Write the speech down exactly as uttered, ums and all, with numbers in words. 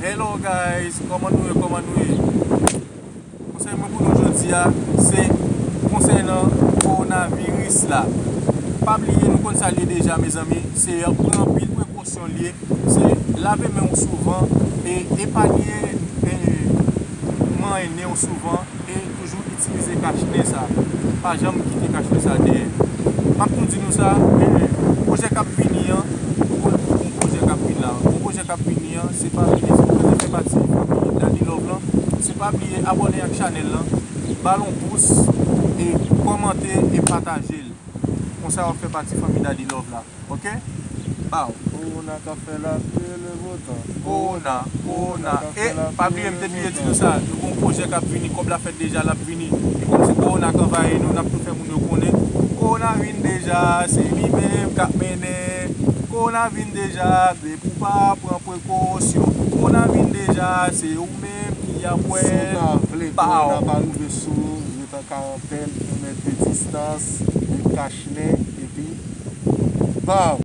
Hello guys, kòman nou ye, kòman nou ye? Konsèy mwen pou nou jodi a, se konsènan kowonaviris la. Pa bliye, nou konn sa l ye deja, mezanmi, se pran anpil prekosyon l ye, se lave men w souvan, e epanye, e, manyen nen w souvan, e toujou itilize kachnen sa. Pa janm kite kachnen sa dèyè. M ap tou di nou sa, e, pwojè k ap vini an, yon pwojè k ap vini la, yon pwojè k ap vini an, se pa bliye, si w bezwen fè pati fanmi Daddy Love lan, se pa bliye abòne ak chanèl lan, ba l yon pous, e kòmante e pataje l. Konsa w ap fè pati fanmi Daddy Love la. Ok? Baw. Kowona k ap fè lapli e levotan. Kowona, kowona. E pa bliye, m te bliye di nou sa, nou gon pwojè k ap vini, kòb la fèt deja, l ap vini. E kòm se kowona k anvayi nou, n ap tou fè moun yo konnen. Kowona vin deja, se li menm k ap mennen. Kowona vin deja, depi w pa pran prekosyon. Kowona vin deja, se ou menm ki ap wè. Si w ta vle kowona pa rive sou ou, ret an karantèn, yon mèt de distans, met kachnen, epi baw.